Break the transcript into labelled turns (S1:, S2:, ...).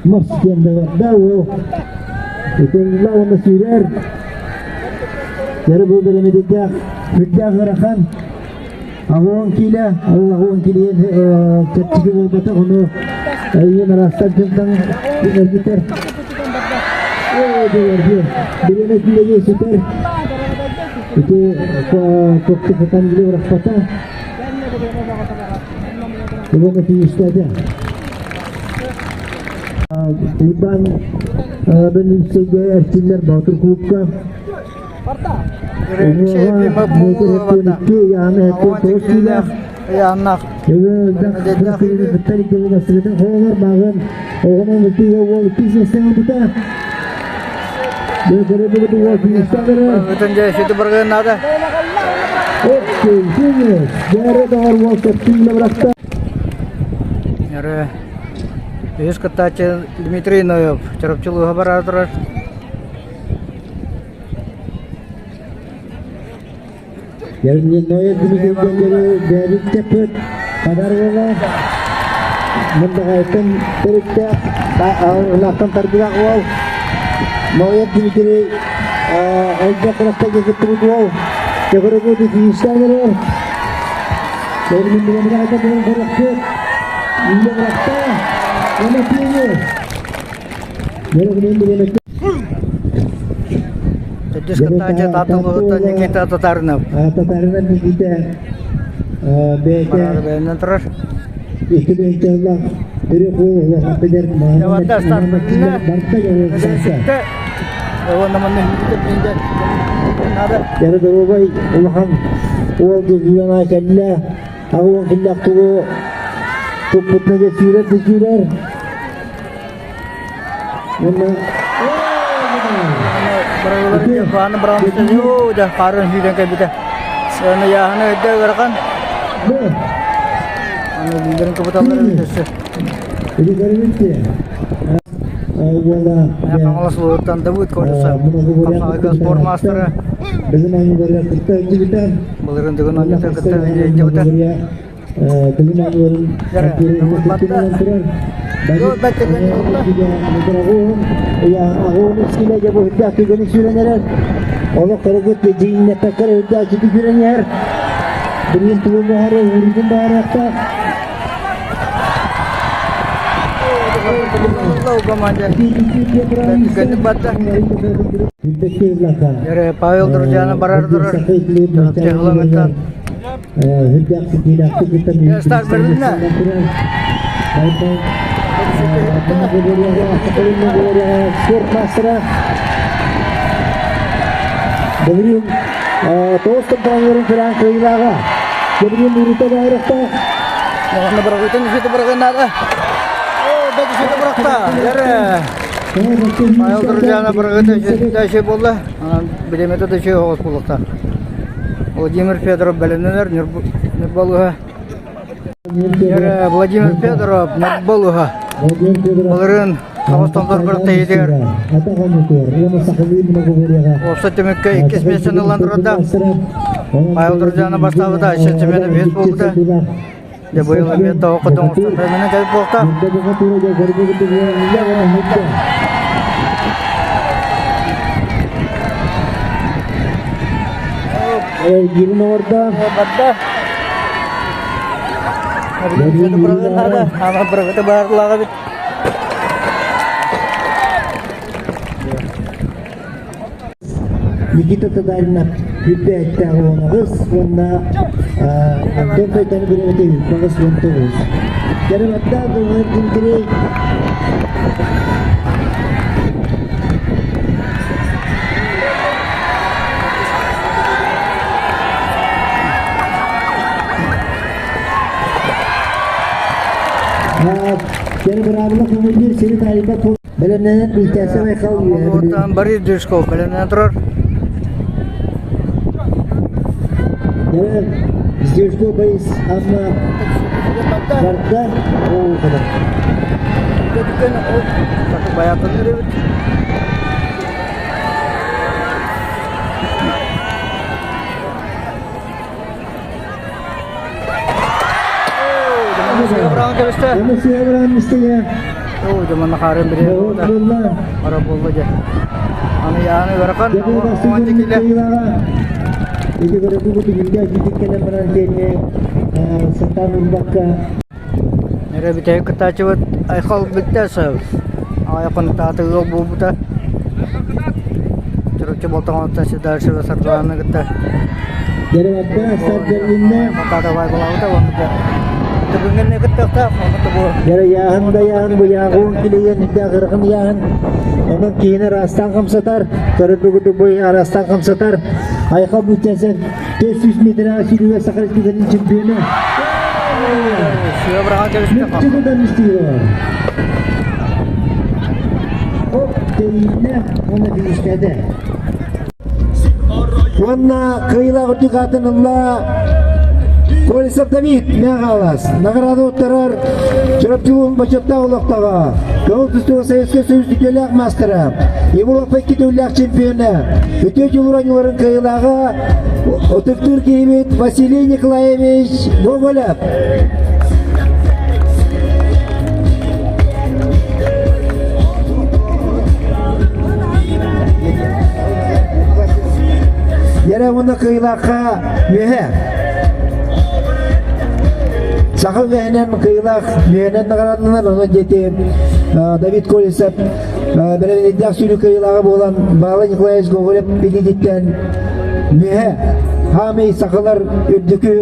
S1: Мас диэн да ол. Итиннэ уонна сүүрэр. Дьэрэ бу бэлэмидидээх үрдээх ыарахан. Аҕуон киилэ, ол аҕуон килиэн чэпчэки буолбатах, ону өйүн араастан дьонтон эргитэр. Оо, дьэ, билиэнэ киилэги сүтэр. Ити копты хатан биле бырахпата. Уонна тиийистээтэ. Уйбаан Бөлүксэйгэ эрчиллэр Боотур кулуупка
S2: Үһүс кыттааччы Дмитрий Ноев Чурапчы улууһа бара турар.
S1: Ноев Дмитрий бэйэбит тэппит хабар уола Мындаҕайтан төрүттээх улахан тардылаах уол Ноев Дмитрий элбэх күрэхтэһиигэ кыттыбыт уол Төгүрүгү фиништээн эрэр. Бэйэбин билэммит көрөхпүт. Үлэ бырахта. Уонна финиш.
S2: Төрдүс кыттааччы Таатта улууһуттан Никита Татаринов.
S1: Татаринов Никита бэйэтэ
S2: Бараары бэйэнэн турар.
S1: икки бэйэтэллэх үрүк уол билэр
S2: Яванда старт
S1: барта
S2: Уонна манна надо.
S1: Яра доруобай улахан уол дьиҥнээх кэллэ. Аҕуон киллэх тугу туппутна да сүүрэр да сүүрэр.
S2: Бааны быраҕан да хаарын сүүрэн кэлбитэ. Аны яһаны өйдө ыарахан. Аны билдерин кыбыталлар эбит өссө. Хаҥалас улууһуттан Давыд Колесов, Хапсаҕайга спорт маастара. Былырын дыгын оонньоото кытта илдьибитэ.
S1: Олох көрөгүт дьиҥнэппэккэ үрдээччити күрэн иһэр. Билигин тугу баара уурдун баарыахтаах.
S2: Павел Друзьяна барар турар. Чурапчы Старт берилинне.
S1: Спорт мастера Бүгүн тоғыз компанияларын франк кыайыылааҕа. Бүгүн урута байрахта.
S2: Манна бырагытын үсүтэ бырагыннада. О, бэт үсүтэ быракта. Яре. Павел Друзьяна бырагыты үсүтэ үсү болла. Билемете да үсү оҕус булукта. Владимир Федоров бэлэмнэнэр Ньурбалыһа. Владимир Федоров Ньурбалыһа. Былырыын Тоҕус томтор күрэхтэһиитигэр уопсай түмүккэ иккис миэстэни ылан турарда. Павел Друзьяна бастаабыта, Айсен Семенов үһүс буолбута. Дьэ быйыл эмиэ тоҕо оҥостон кэлбит буолта.
S1: Гирин оҥордо.
S2: Барда. Ама бырагыта баарлааҕа эбит.
S1: Никита Татаринов үрдээттээҕи 18 уонна Антон Кайтаны бириэмэтэ 89. Дьарыгаттаах Дмитрий Дмитрий Кини быраабыла көҥүллүүр сири таайбат бэлэмнэнэн Илтээсэ Байкал
S2: Уоттан Борис Дюшков бэлэмнэнэн турар.
S1: Дюшков Борис Амма барда ол kadar.
S2: Баятын эбит.
S1: Оны сыабыран кэбистэ.
S2: Оо, дьэ манна хаарын бириэ буолла. Ара буолла дьэ. Аны яаны ыарахан, уонча килэ.
S1: Ити көрөкү түгүлгэ киитик кэлэн баран киэнни сатаан ылбакка
S2: Эрэ бүтэһик кыттааччыбыт Айхал бүттэ сыл. Айхан тааты ыал буолбута. Чурапчы Болтоҥоттон Седальшева Сардаана кытта
S1: Дереватта сардарынна Дьарыйааһын дайааһын буйааҕын килийэн үрдээх ыйааһын онон киһини араастаан хамсатар, көрөрбүт бу араастаан хамсатар. Айхал бүттэсэ 400 метр сүүрүүгэ Саха Республикатын чемпиона. Мүччү истиир. Оп, тэйиннэ уонна фиништээтэ. Уонна кыайыылаах үрдүк аатын ылла Колесов Давид Мэҕалас. Награда туттарар Чурапчы улууһун бочуоттаах олохтооҕо, Көҥүл тустууга Советскай Союз үтүөлээх маастара, Европа икки төгүллээх чемпиона, үтүө дьулуур оонньууларын кыайыылааҕа ытыктыыр киһибит Василий Николаевич Гоголев. Ярэ уонна кыйылаахха үөһэ. Саха үөһэнэн кыйылаах үөһэнэн наҕараадаланар, онон диэти Давид Колесов бэрэбинэйдээх сүүрүү кыйылааҕа буолан Баала Николаевич Гоголев билиититтэн үөһэ хаамый сахалар үрдүкү.